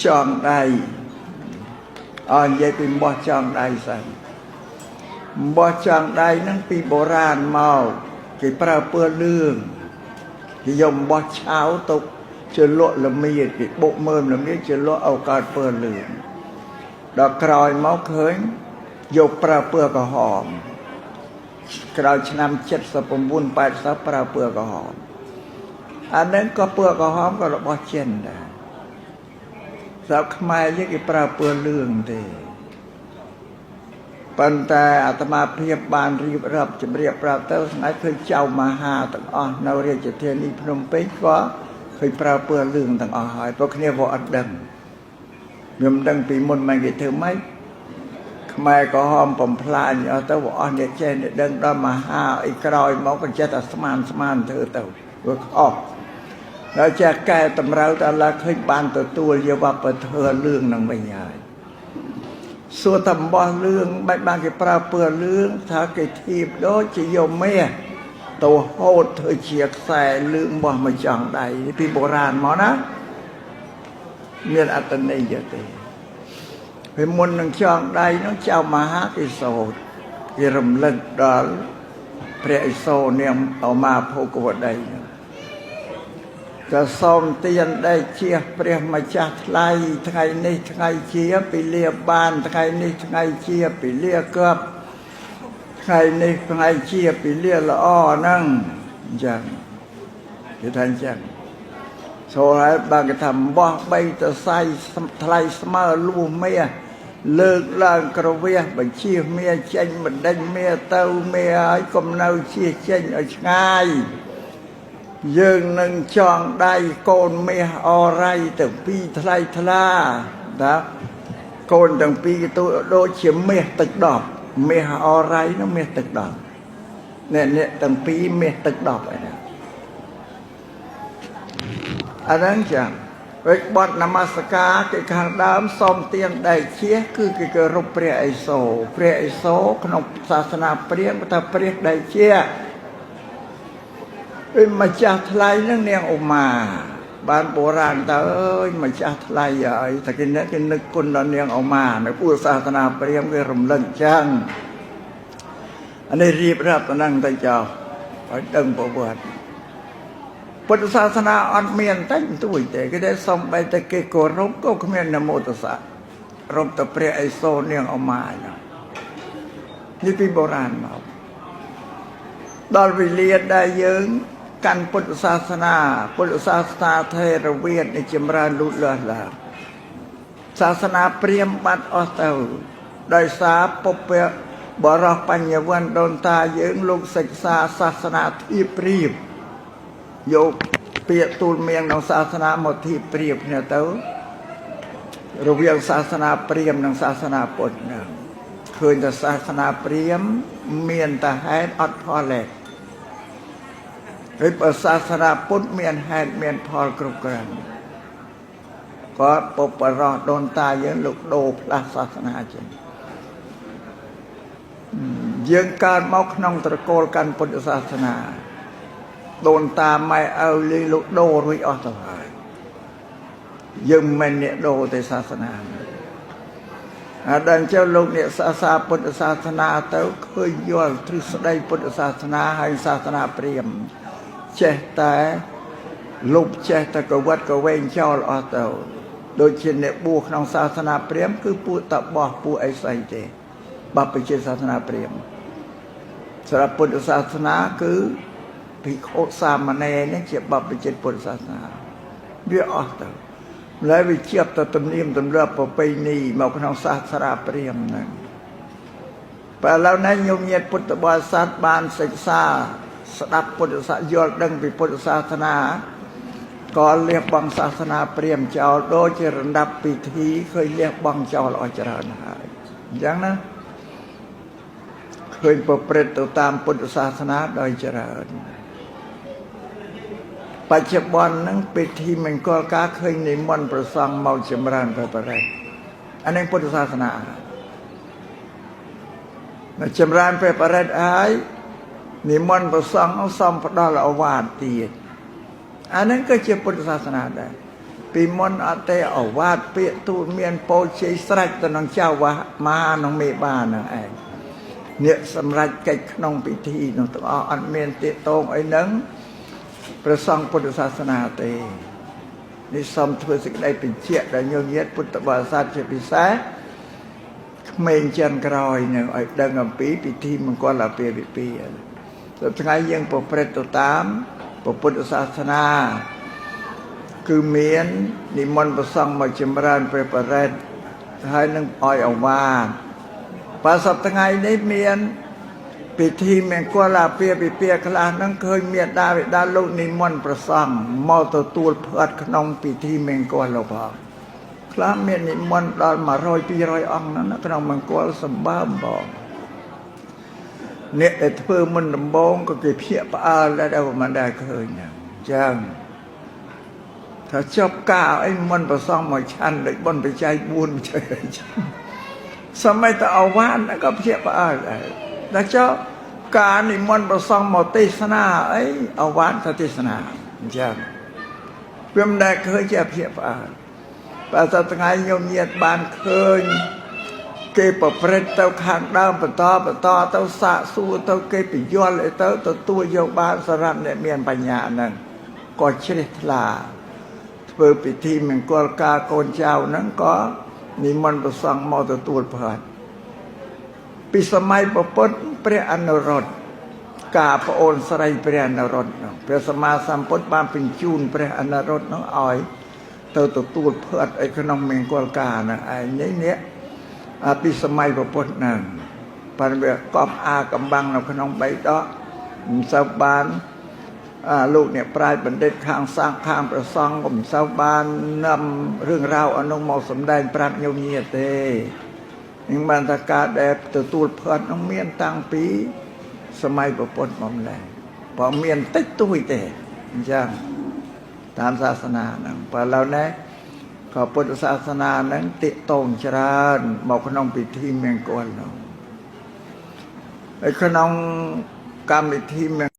ចងដៃអនិយាយពីបោះចងដៃសិនបោះចងដៃហ្នឹងពីបុរាណមកគេប្រើពើលឿងគេយកបោះឆៅទុកជាលក់ល្មៀតគេបុកមើមល្មៀតជាលក់ឲ្យកើតពើលឿងដល់ក្រោយមកឃើញយកប្រើពើក្រហមក្រោយឆ្នាំ79 80ប្រើពើក្រហមអាហ្នឹងក៏ពើក្រហមក៏របស់ចិនដែរស្រាប់ខ្មែរយើងគេប្រើពើលឿងទេប៉ុន្តែអាត្មាភាពបានរៀបរាប់ជម្រាបប្រាប់ទៅថ្ងៃឃើញចៅមហាទាំងអស់នៅរាជធានីភ្នំពេញក៏ឃើញប្រើពើលឿងទាំងអស់ហើយព្រោះគ្នាវាអត់ដឹងខ្ញុំដឹងពីមុនមិនគេធ្វើម៉េចខ្មែរក្រហមបំផ្លាញអស់ទៅវាអស់អ្នកចេះអ្នកដឹងដល់មហាអីក្រោយមកក៏ចេះតែស្មានស្មានធ្វើទៅវាខុសដល់ចេះកែតម្រូវតែឡើយឃើញបានទទួលយកវប្បធម៌លឿងនឹងវិញហើយសួរតែបោះលឿងបាច់បានគេប្រើពើលឿងថាគេធៀបដូចជាយកមាសទៅហូតធ្វើជាខ្សែលឿងបោះមកចង់ដៃពីបុរាណមកណាមានអត្តន័យទេពេលមុននឹងចងដៃនោះចៅមហាគេសោតគេរំលឹកដល់ព្រះឥសូរនាងអមាភោគវតីក៏សូមទានដេកជាព្រះម្ចាស់ថ្លៃថ្ងៃនេះថ្ងៃជាពិលាបានថ្ងៃនេះថ្ងៃជាពិលាកັບថ្ងៃនេះថ្ងៃជាពិលាល្អហ្នឹងអញ្ចឹងគេថាអញ្ចឹងចូលហើយបើគេថាបោះបីតសៃថ្លៃស្មើលួសមាសលើកឡើងក្រវះបញ្ជាមាចេញបណ្ដេញមាទៅមាហើយកុំនៅជាចេញឲ្យឆ្ងាយយើងនឹងចងដៃកូនមាសអរៃទាំងពីរថ្លៃថ្លាតាកូនទាំងពីរទៅដូចជាមាសទឹកដប់មាសអរៃនោះមាសទឹកដប់អ្នកអ្នកទាំងពីរមាសទឹកដប់ឯណាអាហ្នឹងចឹងវិបត្តិនមស្ការគេខាងដើមសូមទានដៃជាគឺគេគោរពព្រះឥសូរព្រះឥសូរក្នុងសាសនាព្រាហ្មណ៍ថាព្រះដៃជាពេលម្ចាស់ថ្លៃនឹងនាងឧមាបានបុរាណតើអើយម្ចាស់ថ្លៃហើយតែគេអ្នកគេនឹកគុណដល់នាងឧមានៅពុទ្ធសាសនាព្រាហ្មណ៍គេរំលឹកចឹងអានេះរៀបរាប់ទៅនឹងទៅចោលឲ្យដឹងប្រវត្តិពុទ្ធសាសនាអត់មានតែទួយទេគេតែសំបីតែគេគោរពក៏គ្មាននមោទស្សៈរពតែព្រះឥសូរនាងឧមានោះនេះពីបុរាណមកដល់វេលាដែលយើងកាន់ពុទ្ធសាសនាពុទ្ធសាសនាថេរវាទនេះចម្រើនលូតលាស់ឡើងសាសនាព្រាហ្មណ៍បាត់អស់ទៅដោយសារពុព្វបរោះបញ្ញវន្តដូនតាយើងលោកសិក្សាសាសនាធៀបប្រៀបយកពាក្យទូលមានក្នុងសាសនាមកធៀបប្រៀបគ្នាទៅរវាងសាសនាព្រាហ្មណ៍និងសាសនាពុទ្ធហ្នឹងឃើញតែសាសនាព្រាហ្មណ៍មានតែហេតុអត់ផលទេហើយបើសាសនាពុទ្ធមានហេតុមានផលគ្រប់គ្រាន់ក៏ពុបរោះដូនតាយើងលោកដូរផ្លាស់សាសនាចឹងយើងកើតមកក្នុងត្រកូលកាន់ពុទ្ធសាសនាដូនតាម៉ែឪលីលោកដូររួចអស់ទៅហើយយើងមិនអ្នកដូរទេសាសនាអាដល់ចុះលោកអ្នកសាសាពុទ្ធសាសនាទៅឃើញយល់ទ្រឹស្ដីពុទ្ធសាសនាហើយសាសនាព្រាហ្មណ៍ចេះតែលុបចេះតែកវត្តកវែងចោលអស់ទៅដូចជាអ្នកបួសក្នុងសាសនាព្រាហ្មណ៍គឺពួកតបោះពួកអីស្អីទេបព្វជិសាសនាព្រាហ្មណ៍សម្រាប់ពុទ្ធសាសនាគឺភិក្ខុសាមណេរនេះជាបព្វជិពុទ្ធសាសនាវាអស់ទៅម្ល៉េះវាជាប់ទៅទំនៀមទម្លាប់ប្រពៃណីមកក្នុងសាសនាព្រាហ្មណ៍ហ្នឹងបើឥឡូវនេះញោមញាតពុទ្ធបរិស័ទបានសិក្សាស្ដាប់ពុទ្ធសាសយល់ដឹងពីពុទ្ធសាសនាក៏លះបង់សាសនាព្រាហ្មណ៍ចោលដូចជារំដាប់ពិធីឃើញលះបង់ចោលអស់ច្រើនហើយអញ្ចឹងណាឃើញប្រព្រឹត្តទៅតាមពុទ្ធសាសនាដោយច្រើនបច្ចុប្បន្នហ្នឹងពិធីមង្គលការឃើញនិមន្តប្រសង់មកចម្រើនព្រះបរិត្តអានេះពុទ្ធសាសនាមកចម្រើនព្រះបរិត្តហើយនិមន្តប្រសង់សំផ្ដល់អវាទទៀតអាហ្នឹងក៏ជាពុទ្ធសាសនាដែរ ពីមុនអត់ទេអវាទពាក្យទូលមានពោជ័យស្រេចទៅនឹងចៅវ៉ាមហានឹងមេបានឹងឯងអ្នកសម្រេចកិច្ចក្នុងពិធីនោះទាំងអស់អត់មានទាកតងអីហ្នឹងព្រះសង្ឃពុទ្ធសាសនាទេនេះសូមធ្វើសេចក្តីបញ្ជាក់ដល់ញោមញាតិពុទ្ធបរិស័ទជាពិសេសក្មេងចិនក្រោយនឹងឲ្យដឹងអំពីពិធីមង្គលអាពាហ៍ពិពាហ៍ទៅថ្ងៃយើងប្រព្រឹត្តទៅតាមពុទ្ធសាសនាគឺមាននិមន្តព្រះសង្ឃមកចម្រើនព្រះបរិត្តហើយនឹងឲ្យអវាទបើសប្តាហ៍ថ្ងៃនេះមានពិធីមង្គលអាពាហ៍ពិពាហ៍ខ្លះហ្នឹងឃើញមានតាវិតាលោកនិមន្តព្រះសង្ឃមកទទួលផាត់ក្នុងពិធីមង្គលលោកផងខ្លះមាននិមន្តដល់100 200អង្គហ្នឹងក្នុងមង្គលសម្បើមបងអ្នកដែលធ្វើមុនដំបូងក៏គេភ្ញាក់ផ្អើលដែរមិនដែលឃើញហ្នឹងអញ្ចឹងថាចប់ការអីមុនប្រសងមកឆាន់ដូចបុណ្យបច្ច័យ4បច្ច័យសម័យតអវានក៏ភ្ញាក់ផ្អើលដែរដល់ចុះការនិមន្តប្រសងមកទេសនាអីអវានទៅទេសនាអញ្ចឹងវាមិនដែលឃើញជាភ្ញាក់ផ្អើលបើតថ្ងៃញោមញាតបានឃើញគេប្រព្រឹត្តទៅខាងដើមបន្តបន្តទៅសាកសួរទៅគេពយល់អីទៅទទួលយកបានសម្រាប់អ្នកមានបញ្ញាហ្នឹងក៏ជ្រះថ្លាធ្វើពិធីមង្គលការកូនចៅហ្នឹងក៏និមន្តព្រះសង្ឃមកទទួលផាត់ពីសម័យពុទ្ធព្រះអនុរុទ្ធការប្អូនស្រីព្រះអនុរុទ្ធនោះព្រះសម្មាសម្ពុទ្ធបានបញ្ជូនព្រះអនុរុទ្ធនោះឲ្យទៅទទួលផាត់ឲ្យក្នុងមង្គលការហ្នឹងឯងនេះពីសម័យពុទ្ធហ្នឹងបានវាកប់អាកំបាំងនៅក្នុងបៃដកមិនសូវបានលោកអ្នកប្រាជ្ញបណ្ឌិតខាងសាងខាងប្រសង់ក៏មិនសូវបាននាំរឿងរ៉ាវអនុមកសម្ដែងប្រាប់ញោមញាតិទេនឹងបានថាការដែលទទួលផាត់នោះមានតាំងពីសម័យពុទ្ធមកម្ល៉េះព្រោះមានតិចតួចទេអញ្ចឹងតាមសាសនាហ្នឹងបើឥឡូវនេះក៏ពុទ្ធសាសនាហ្នឹងទាក់ទងច្រើនមកក្នុងពិធីមង្គលនោះហើយក្នុងកម្មវិធីម